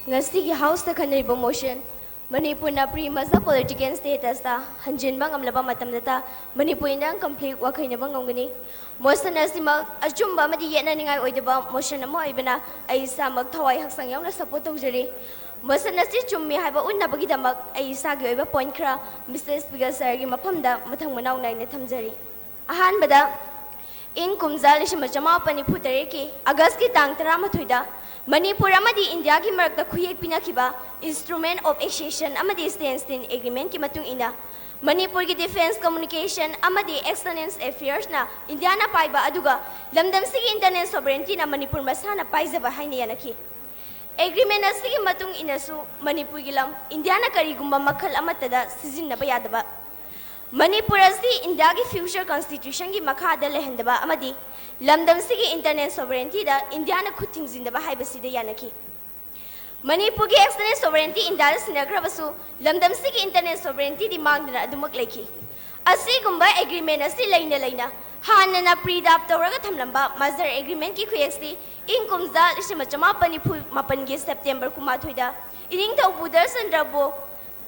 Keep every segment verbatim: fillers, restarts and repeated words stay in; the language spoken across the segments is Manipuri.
ꯉꯁꯤꯒꯤ ꯍꯥꯎꯁꯇ ꯈꯟꯅꯔꯤꯕ ꯃꯣꯁꯟ, ꯃꯅꯤꯄꯨꯔꯅ ꯄ꯭ꯔꯤ ꯃꯔꯖꯔ ꯄꯣꯂꯤꯇꯤꯀꯦꯜ ꯁ꯭ꯇꯦꯇꯁꯇ ꯍꯟꯖꯤꯟꯕ ꯉꯝꯂꯕ ꯃꯇꯝꯗꯇ ꯃꯅꯤꯄꯨꯔ ꯏꯟꯗꯤꯌꯥꯟ ꯀꯟꯐ꯭ꯂꯤꯛ ꯋꯥꯈꯩꯅꯕ ꯉꯝꯒꯅꯤ꯫ ꯃꯣꯁꯟ ꯑꯁꯤꯃꯛ ꯑꯆꯨꯝꯕ ꯑꯃꯗꯤ ꯌꯦꯠꯅꯅꯤꯡꯉꯥꯏ ꯑꯣꯏꯗꯕ ꯃꯣꯁꯟ ꯑꯃ ꯑꯣꯏꯕꯅ ꯑꯩ ꯏꯁꯥꯃꯛ ꯊꯋꯥꯏ ꯍꯛꯆꯥꯡ ꯌꯥꯎꯅ ꯁꯄꯣꯔꯠ ꯇꯧꯖꯔꯤ꯫ ꯃꯣꯁꯟ ꯑꯁꯤ ꯆꯨꯝꯃꯤ ꯍꯥꯏꯕ ꯎꯠꯅꯕꯒꯤꯗꯃꯛ ꯑꯩ ꯏꯁꯥꯒꯤ ꯑꯣꯏꯕ ꯄꯣꯏꯟꯠ ꯈꯔ ꯃꯤꯁꯇꯔ ꯁ꯭ꯄꯤꯀꯔ ꯁꯔꯒꯤ ꯃꯐꯝꯗ ꯃꯊꯪ ꯃꯅꯥꯎ ꯅꯥꯏꯅ ꯊꯝꯖꯔꯤ꯫ ꯑꯍꯥꯟꯕꯗ, ꯏꯪ ꯀꯨꯝꯖꯥ ꯂꯤꯁꯤꯡ ꯑꯃ ꯆꯃꯥꯄꯟ ꯅꯤꯐꯨ ꯇꯔꯦꯠꯀꯤ ꯑꯥꯒꯁꯀꯤ ꯇꯥꯡ ꯇꯔꯥꯃꯥꯊꯣꯏꯗ ꯃꯅꯤꯄꯨꯔ ꯑꯃꯗꯤ ꯏꯟꯗꯤꯌꯥꯒꯤ ꯃꯔꯛꯇ ꯈꯨꯌꯦꯛ ꯄꯤꯅꯈꯤꯕ Instrument of Accession ꯑꯃꯗꯤ Standstill Agreementꯀꯤ ꯃꯇꯨꯡ ꯏꯟꯅ, ꯃꯅꯤꯄꯨꯔꯒꯤ ꯗꯤꯐꯦꯟꯁ, ꯀꯝꯃꯨꯅꯤꯀꯦꯁꯟ ꯑꯃꯗꯤ ꯑꯦꯛꯁꯇꯔꯅꯦꯜ ꯑꯦꯐꯤꯌꯔꯁꯅ ꯏꯟꯗꯤꯌꯥꯅ ꯄꯥꯏꯕ ꯑꯗꯨꯒ ꯂꯝꯗꯝꯁꯤꯒꯤ ꯏꯟꯇꯔꯅꯦꯜ ꯁꯣꯚꯔꯦꯟꯇꯤꯅ ꯃꯅꯤꯄꯨꯔ ꯃꯁꯥꯅ ꯄꯥꯏꯖꯕ ꯍꯥꯏꯅ ꯌꯥꯅꯈꯤ꯫ ꯑꯦꯒ꯭ꯔꯤꯃꯦꯟ ꯑꯁꯤꯒꯤ ꯃꯇꯨꯡ ꯏꯟꯅꯁꯨ ꯃꯅꯤꯄꯨꯔꯒꯤ ꯂꯝ ꯏꯟꯗꯤꯌꯥꯅ ꯀꯔꯤꯒꯨꯝꯕ ꯃꯈꯜ ꯑꯃꯠꯇꯗ ꯁꯤꯖꯤꯟꯅꯕ ꯌꯥꯗꯕ, ꯃꯅꯤꯄꯨꯔ ꯑꯁꯤ ꯏꯟꯗꯤꯌꯥꯒꯤ ꯐ꯭ꯌꯨꯆꯔ ꯀꯟꯁꯇꯤꯇ꯭ꯌꯨꯁꯟꯒꯤ ꯃꯈꯥꯗ ꯂꯩꯍꯟꯗꯕ ꯑꯃꯗꯤ ꯂꯝꯗꯝꯁꯤꯒꯤ ꯏꯟꯇꯔꯅꯦꯜ ꯁꯣꯚꯔꯦꯟꯇꯤꯗ ꯏꯟꯗꯤꯌꯥꯅ ꯈꯨꯠ ꯊꯤꯡꯖꯤꯟꯗꯕ ꯍꯥꯏꯕꯁꯤꯗ ꯌꯥꯅꯈꯤ꯫ ꯃꯅꯤꯄꯨꯔꯒꯤ ꯑꯦꯛꯁꯇꯔꯅꯦꯜ ꯁꯣꯚꯔꯦꯟꯇꯤ ꯏꯟꯗꯤꯌꯥꯗ ꯁꯤꯟꯅꯈ꯭ꯔꯕꯁꯨ ꯂꯝꯗꯝꯁꯤꯒꯤ ꯏꯟꯇꯔꯅꯦꯜ ꯁꯣꯚꯔꯦꯟꯇꯤꯗꯤ ꯃꯥꯡꯗꯅ ꯑꯗꯨꯃꯛ ꯂꯩꯈꯤ꯫ ꯑꯁꯤꯒꯨꯝꯕ ꯑꯦꯒ꯭ꯔꯤꯃꯦꯟ ꯑꯁꯤ ꯂꯩꯅ ꯂꯩꯅ ꯍꯥꯟꯅꯅ ꯄ꯭ꯔꯤꯖꯥꯔꯚ ꯇꯧꯔꯒ ꯊꯝꯂꯝꯕ ꯃꯔꯖꯔ ꯑꯦꯒ꯭ꯔꯤꯃꯦꯟꯀꯤ ꯈꯨꯌꯦꯛꯁꯤ ꯏꯪ ꯀꯨꯝꯖꯥ ꯂꯤꯁꯤꯡ ꯑꯃ ꯆꯃꯥꯄꯟ ꯅꯤꯐꯨ ꯃꯥꯄꯟꯒꯤ ꯁꯦꯞꯇꯦꯝꯕꯔ ꯀꯨꯟꯃꯥꯊꯣꯏꯗ ꯏꯅꯤꯡꯊꯧ ꯕꯨꯙꯔ ꯆꯟꯗ꯭ꯔ ꯕꯣꯁ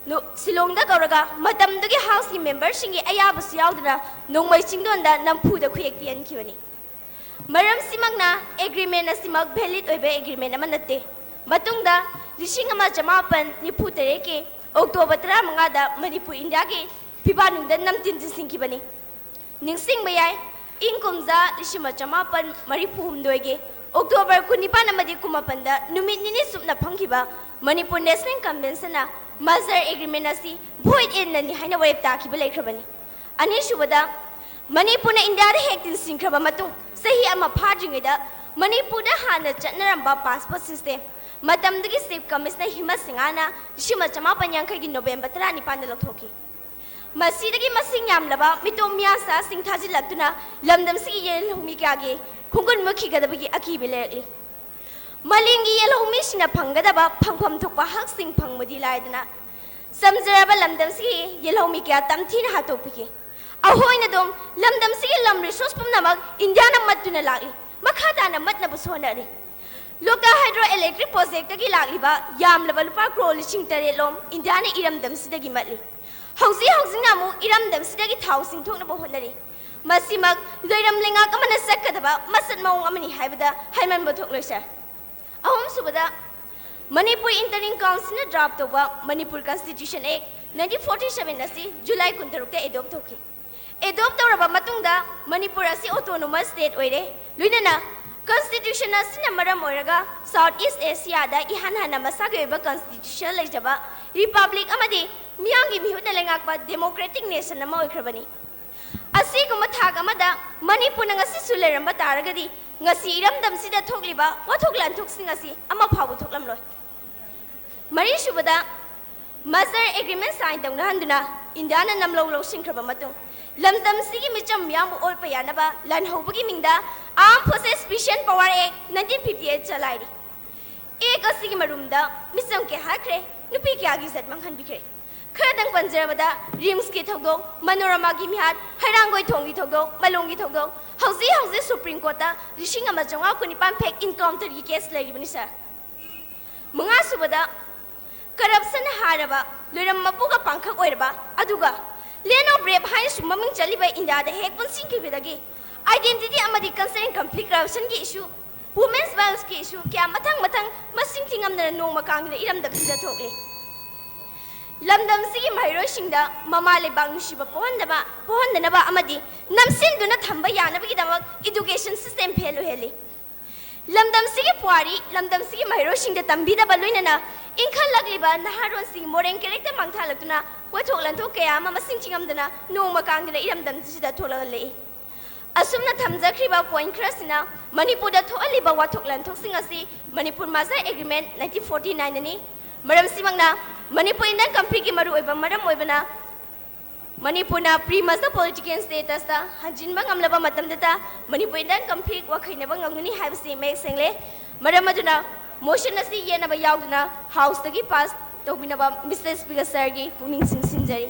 ꯅꯨ-, ꯁꯤꯂꯣꯡꯗ ꯀꯧꯔꯒ ꯃꯇꯝꯗꯨꯒꯤ ꯍꯥꯎꯁꯀꯤ ꯃꯦꯝꯕꯔꯁꯤꯡꯒꯤ ꯑꯌꯥꯕꯁꯨ ꯌꯥꯎꯗꯅ ꯅꯣꯡꯃꯩ ꯆꯤꯡꯗꯣꯟꯗ ꯅꯝꯐꯨꯗ ꯈꯨꯌꯦꯛ ꯄꯤꯍꯟꯈꯤꯕꯅꯤ꯫ ꯃꯔꯝꯁꯤꯃꯛꯅ ꯑꯦꯒ꯭ꯔꯤꯃꯦꯟ ꯑꯁꯤꯃꯛ ꯚꯦꯂꯤꯗ ꯑꯣꯏꯕ ꯑꯦꯒ꯭ꯔꯤꯃꯦꯟ ꯑꯃ ꯅꯠꯇꯦ꯫ ꯃꯇꯨꯡꯗ ꯂꯤꯁꯤꯡ ꯑꯃ ꯆꯃꯥꯄꯟ ꯅꯤꯐꯨ ꯇꯔꯦꯠꯀꯤ ꯑꯣꯛꯇꯣꯕꯔ ꯇꯔꯥꯃꯉꯥꯗ ꯃꯅꯤꯄꯨꯔ ꯏꯟꯗꯤꯌꯥꯒꯤ ꯐꯤꯕꯥꯛꯅꯨꯡꯗ ꯅꯝꯇꯤꯟ ꯆꯤꯟꯁꯤꯟꯈꯤꯕꯅꯤ꯫ ꯅꯤꯡꯁꯤꯡꯕ ꯌꯥꯏ, ꯏꯪ ꯀꯨꯝꯖꯥ ꯂꯤꯁꯤꯡ ꯑꯃ ꯆꯃꯥꯄꯟ ꯃꯔꯤꯐꯨ ꯍꯨꯝꯗꯣꯏꯒꯤ ꯑꯣꯛꯇꯣꯕꯔ ꯀꯨꯟꯅꯤꯄꯥꯟ ꯑꯃꯗꯤ ꯀꯨꯟꯃꯥꯄꯟꯗ ꯅꯨꯃꯤꯠ ꯅꯤꯅꯤ ꯆꯨꯞꯅ ꯐꯝꯈꯤꯕ ꯃꯅꯤꯄꯨꯔ ꯅꯦꯁꯅꯦꯜ ꯀꯟꯚꯦꯟꯁꯟꯅ ꯃꯔꯖꯔ ꯑꯦꯒ꯭ꯔꯤꯃꯦꯟ ꯑꯁꯤ ꯚꯣꯏꯗ ꯑꯦꯟ ꯅꯜꯅꯤ ꯍꯥꯏꯅ ꯋꯥꯔꯦꯞ ꯇꯥꯈꯤꯕ ꯂꯩꯈ꯭ꯔꯕꯅꯤ꯫ ꯑꯅꯤꯁꯨꯕꯗ, ꯃꯅꯤꯄꯨꯔꯅ ꯏꯟꯗꯤꯌꯥꯗ ꯍꯦꯛ ꯇꯤꯟꯁꯤꯟꯈ꯭ꯔꯕ ꯃꯇꯨꯡ ꯆꯍꯤ ꯑꯃ ꯐꯥꯗ꯭ꯔꯤꯉꯩꯗ ꯃꯅꯤꯄꯨꯔꯗ ꯍꯥꯟꯅ ꯆꯠꯅꯔꯝꯕ ꯄꯥꯁꯄꯣꯔꯠ ꯁꯤꯁꯇꯦꯝ, ꯃꯇꯝꯗꯨꯒꯤ ꯆꯤꯐ ꯀꯃꯤꯁꯅꯔ ꯍꯤꯃꯠ ꯁꯤꯡꯍꯅ ꯂꯤꯁꯤꯡ ꯑꯃ ꯆꯃꯥꯄꯟ ꯌꯥꯡꯈꯩꯒꯤ ꯅꯣꯕꯦꯝꯕꯔ ꯇꯔꯥꯅꯤꯄꯥꯟꯗ ꯂꯧꯊꯣꯛꯈꯤ꯫ ꯃꯁꯤꯗꯒꯤ ꯃꯁꯤꯡ ꯌꯥꯝꯂꯕ ꯃꯤꯇꯣꯞ ꯃꯤꯌꯥꯆꯥꯁꯤꯡ ꯊꯥꯖꯤꯜꯂꯛꯇꯨꯅ ꯂꯝꯗꯝꯁꯤꯒꯤ ꯌꯦꯜꯍꯧꯃꯤ ꯀꯌꯥꯒꯤ ꯈꯣꯡꯒꯨꯟ ꯃꯨꯠꯈꯤꯒꯗꯕꯒꯤ ꯑꯀꯤꯕ ꯂꯩꯔꯛꯂꯤ꯫ ꯃꯥꯂꯦꯝꯒꯤ ꯌꯦꯜꯍꯧꯃꯤꯁꯤꯡꯅ ꯐꯪꯒꯗꯕ ꯐꯪꯐꯝ ꯊꯣꯛꯄ ꯍꯛꯁꯤꯡ ꯐꯪꯕꯗꯤ ꯂꯥꯏꯗꯅ, ꯆꯝꯖꯔꯕ ꯂꯝꯗꯝꯁꯤꯒꯤ ꯌꯦꯜꯍꯧꯃꯤ ꯀꯌꯥ ꯇꯝꯊꯤꯅ ꯍꯥꯠꯇꯣꯛꯄꯤꯈꯤ꯫ ꯑꯩꯈꯣꯏꯅ ꯑꯗꯨꯝ ꯂꯝꯗꯝꯁꯤꯒꯤ ꯂꯝ ꯔꯤꯁꯣꯔꯁ ꯄꯨꯝꯅꯃꯛ ꯏꯟꯗꯤꯌꯥꯅ ꯃꯠꯇꯨꯅ ꯂꯥꯛꯂꯤ, ꯃꯈꯥ ꯇꯥꯅ ꯃꯠꯅꯕꯁꯨ ꯍꯣꯠꯅꯔꯤ꯫ ꯂꯣꯛꯇꯥꯛ ꯍꯥꯏꯗ꯭ꯔꯣ ꯏꯂꯦꯛꯇ꯭ꯔꯤꯛ ꯄ꯭ꯔꯣꯖꯦꯛꯇꯒꯤ ꯂꯥꯛꯂꯤꯕ ꯌꯥꯝꯂꯕ ꯂꯨꯄꯥ ꯀ꯭ꯔꯣꯔ ꯂꯤꯁꯤꯡ ꯇꯔꯦꯠꯂꯣꯝ ꯏꯟꯗꯤꯌꯥꯅ ꯏꯔꯝꯗꯝꯁꯤꯗꯒꯤ ꯃꯠꯂꯤ꯫ ꯍꯧꯖꯤꯛ ꯍꯧꯖꯤꯛꯅ ꯑꯃꯨꯛ ꯏꯔꯝꯗꯝꯁꯤꯗꯒꯤ ꯊꯥꯎ ꯆꯤꯡꯊꯣꯛꯅꯕ ꯍꯣꯠꯅꯔꯤ꯫ ꯃꯁꯤꯃꯛ ꯂꯣꯏꯔꯝ ꯂꯩꯉꯥꯛ ꯑꯃꯅ ꯆꯠꯀꯗꯕ ꯃꯁꯛ ꯃꯑꯣꯡ ꯑꯃꯅꯤ ꯍꯥꯏꯕꯗ ꯍꯥꯏꯃꯟꯕ ꯊꯣꯛꯂꯣꯏ ꯁꯥꯔ꯫ ꯑꯍꯨꯝꯁꯨꯕꯗ, ꯃꯅꯤꯄꯨꯔ ꯏꯟꯇꯔꯤꯝ ꯀꯥꯎꯟꯁꯤꯜꯅ ꯗ꯭ꯔꯥꯐ ꯇꯧꯕ ꯃꯅꯤꯄꯨꯔ ꯀꯟꯁꯇꯤꯇ꯭ꯌꯨꯁꯟ ꯑꯦꯛ ꯅꯥꯏꯟꯇꯤꯟ ꯐꯣꯔꯇꯤ ꯁꯚꯦꯟ ꯑꯁꯤ ꯖꯨꯂꯥꯏ ꯀꯨꯟꯇꯔꯨꯛꯇ ꯑꯦꯗꯣꯞ ꯇꯧꯈꯤ꯫ ꯑꯦꯗꯣꯞ ꯇꯧꯔꯕ ꯃꯇꯨꯡꯗ ꯃꯅꯤꯄꯨꯔ ꯑꯁꯤ ꯑꯣꯇꯣꯅꯣꯃꯁ ꯁ꯭ꯇꯦꯠ ꯑꯣꯏꯔꯦ꯫ ꯂꯣꯏꯅꯅ ꯀꯟꯁꯇꯤꯇ꯭ꯌꯨꯁꯟ ꯑꯁꯤꯅ ꯃꯔꯝ ꯑꯣꯏꯔꯒ ꯁꯥꯎꯠ ꯏꯁ ꯑꯦꯁꯤꯌꯥꯗ ꯏꯍꯥꯟ ꯍꯥꯟꯅ ꯃꯁꯥꯒꯤ ꯑꯣꯏꯕ ꯀꯟꯁꯇꯤꯇ꯭ꯌꯨꯁꯟ ꯂꯩꯖꯕ ꯔꯤꯄꯕ꯭ꯂꯤꯛ ꯑꯃꯗꯤ ꯃꯤꯌꯥꯝꯒꯤ ꯃꯤꯍꯨꯠꯅ ꯂꯩꯉꯥꯛꯄ ꯗꯦꯃꯣꯀ꯭ꯔꯦꯇꯤꯛ ꯅꯦꯁꯟ ꯑꯃ ꯑꯣꯏꯈ꯭ꯔꯕꯅꯤ꯫ ꯑꯁꯤꯒꯨꯝꯕ ꯊꯥꯛ ꯑꯃꯗ ꯃꯅꯤꯄꯨꯔꯅ ꯉꯁꯤꯁꯨ ꯂꯩꯔꯝꯕ ꯇꯥꯔꯒꯗꯤ ꯉꯁꯤ ꯏꯔꯝꯗꯝꯁꯤꯗ ꯊꯣꯛꯂꯤꯕ ꯋꯥꯊꯣꯛ ꯂꯥꯟꯊꯣꯛꯁꯤꯡ ꯑꯁꯤ ꯑꯃ ꯐꯥꯎꯕ ꯊꯣꯛꯂꯝꯂꯣꯏ꯫ ꯃꯔꯤꯁꯨꯕꯗ, ꯃꯔꯖꯔ ꯑꯦꯒ꯭ꯔꯤꯃꯦꯟ ꯁꯥꯏꯟ ꯇꯧꯅꯍꯟꯗꯨꯅ ꯏꯟꯗꯤꯌꯥꯅ ꯅꯝꯂꯧ ꯂꯧꯁꯤꯟꯈ꯭ꯔꯕ ꯃꯇꯨꯡ, ꯂꯝꯗꯝꯁꯤꯒꯤ ꯃꯤꯆꯝ ꯃꯤꯌꯥꯝꯕꯨ ꯑꯣꯠꯄ ꯌꯥꯅꯕ ꯂꯥꯟꯍꯧꯕꯒꯤ ꯃꯤꯡꯗ Armed Forces Special Power Act nineteen fifty eight ꯆꯂꯥꯏꯔꯤ꯫ ꯑꯦꯛ ꯑꯁꯤꯒꯤ ꯃꯔꯨꯝꯗ ꯃꯤꯆꯝ ꯀꯌꯥ ꯍꯥꯠꯈ꯭ꯔꯦ, ꯅꯨꯄꯤ ꯀꯌꯥꯒꯤ ꯏꯖꯠ ꯃꯥꯡꯍꯟꯕꯤꯈ꯭ꯔꯦ꯫ ꯈꯔꯗꯪ ꯄꯟꯖꯔꯕꯗ, ꯔꯤꯝꯁꯀꯤ ꯊꯧꯗꯣꯛ, ꯃꯅꯣꯔꯃꯥꯒꯤ ꯃꯤꯍꯥꯠ, ꯍꯩꯔꯥꯡꯒꯣꯏ ꯊꯣꯡꯒꯤ ꯊꯧꯗꯣꯛ, ꯃꯂꯣꯝꯒꯤ ꯊꯧꯗꯣꯛ, ꯍꯧꯖꯤꯛ ꯍꯧꯖꯤꯛ ꯁꯨꯄ꯭ꯔꯤꯝ ꯀꯣꯔꯠꯇ ꯂꯤꯁꯤꯡ ꯑꯃ ꯆꯥꯝꯃꯉꯥ ꯀꯨꯟꯅꯤꯄꯥꯟ ꯐꯦꯛ ꯏꯟꯀꯥꯎꯟꯇꯔꯒꯤ ꯀꯦꯁ ꯂꯩꯔꯤꯕꯅꯤ ꯁꯥꯔ꯫ ꯃꯉꯥꯁꯨꯕꯗ, ꯀꯔꯞꯁꯟ ꯍꯥꯏꯔꯕ ꯂꯣꯏꯔꯝ ꯃꯄꯨꯒ ꯄꯥꯡꯈꯛ ꯑꯣꯏꯔꯕ, ꯑꯗꯨꯒ land of rape ꯍꯥꯏꯅꯁꯨ ꯃꯃꯤꯡ ꯆꯠꯂꯤꯕ ꯏꯟꯗꯤꯌꯥꯗ ꯍꯦꯛ ꯄꯨꯟꯁꯤꯟꯈꯤꯕꯗꯒꯤ identity ꯑꯃꯗꯤ culture and conflict corruptionꯒꯤ issue, women's violenceꯀꯤ issue ꯀꯌꯥ ꯃꯊꯪ ꯃꯊꯪ ꯃꯁꯤꯡ ꯊꯤꯉꯝꯗꯅ ꯅꯣꯡꯃ ꯀꯥꯡꯗꯅ ꯏꯔꯝꯗꯝꯁꯤꯗ ꯊꯣꯛꯂꯤ꯫ ꯂꯝꯗꯝꯁꯤꯒꯤ ꯃꯍꯩꯔꯣꯏꯁꯤꯡꯗ ꯃꯃꯥ ꯂꯩꯕꯥꯛ ꯅꯨꯡꯁꯤꯕ ꯄꯣꯛꯍꯟꯗꯕ, ꯄꯣꯛꯍꯟꯗꯅꯕ ꯑꯃꯗꯤ ꯅꯝꯁꯤꯟꯗꯨꯅ ꯊꯝꯕ ꯌꯥꯅꯕꯒꯤꯗꯃꯛ education system fail ꯑꯣꯏꯍꯜꯂꯤ꯫ ꯂꯝꯗꯝꯁꯤꯒꯤ ꯄꯨꯋꯥꯔꯤ ꯂꯝꯗꯝꯁꯤꯒꯤ ꯃꯍꯩꯔꯣꯏꯁꯤꯡꯗ ꯇꯝꯕꯤꯗꯕ ꯂꯣꯏꯅꯅ ꯏꯟꯈꯠꯂꯛꯂꯤꯕ ꯅꯍꯥꯔꯣꯜꯁꯤꯡ moral character ꯃꯥꯡꯊꯍꯜꯂꯛꯇꯨꯅ ꯋꯥꯊꯣꯛ ꯂꯥꯟꯊꯣꯛ ꯀꯌꯥ ꯑꯃ ꯃꯁꯤꯡ ꯊꯤꯉꯝꯗꯅ ꯅꯣꯡꯃ ꯀꯥꯡꯗꯅ ꯏꯔꯝꯗꯝꯁꯤꯗ ꯊꯣꯛꯂꯛꯍꯜꯂꯛꯏ꯫ ꯑꯁꯨꯝꯅ ꯊꯝꯖꯈ꯭ꯔꯤꯕ point ꯈꯔꯁꯤꯅ ꯃꯅꯤꯄꯨꯔꯗ ꯊꯣꯛꯍꯜꯂꯤꯕ ꯋꯥꯊꯣꯛ ꯂꯥꯟꯊꯣꯛꯁꯤꯡ ꯑꯁꯤ Manipur merger agreement nineteen forty nineꯅꯤ꯫ ꯃꯔꯝꯁꯤꯃꯛꯅ Manipur Indian conflictꯀꯤ ꯃꯔꯨꯑꯣꯏꯕ ꯃꯔꯝ ꯑꯣꯏꯕꯅ ꯃꯅꯤꯄꯨꯔꯅ pre merger political statusꯇ ꯍꯟꯖꯤꯟꯕ ꯉꯝꯂꯕ ꯃꯇꯝꯗꯇ ꯃꯅꯤꯄꯨꯔ Indian conflict ꯋꯥꯈꯩꯅꯕ ꯉꯝꯒꯅꯤ ꯍꯥꯏꯕꯁꯤ ꯃꯌꯦꯛ ꯁꯦꯡꯂꯦ꯫ ꯃꯔꯝ ꯑꯗꯨꯅ motion ꯑꯁꯤ ꯌꯦꯠꯅꯕ ꯌꯥꯎꯗꯨꯅ Houseꯇꯒꯤ pass ꯇꯧꯕꯤꯅꯕ Mister Speaker sirꯒꯤ ꯄꯨꯛꯅꯤꯡ ꯆꯤꯡꯁꯤꯟꯖꯔꯤ꯫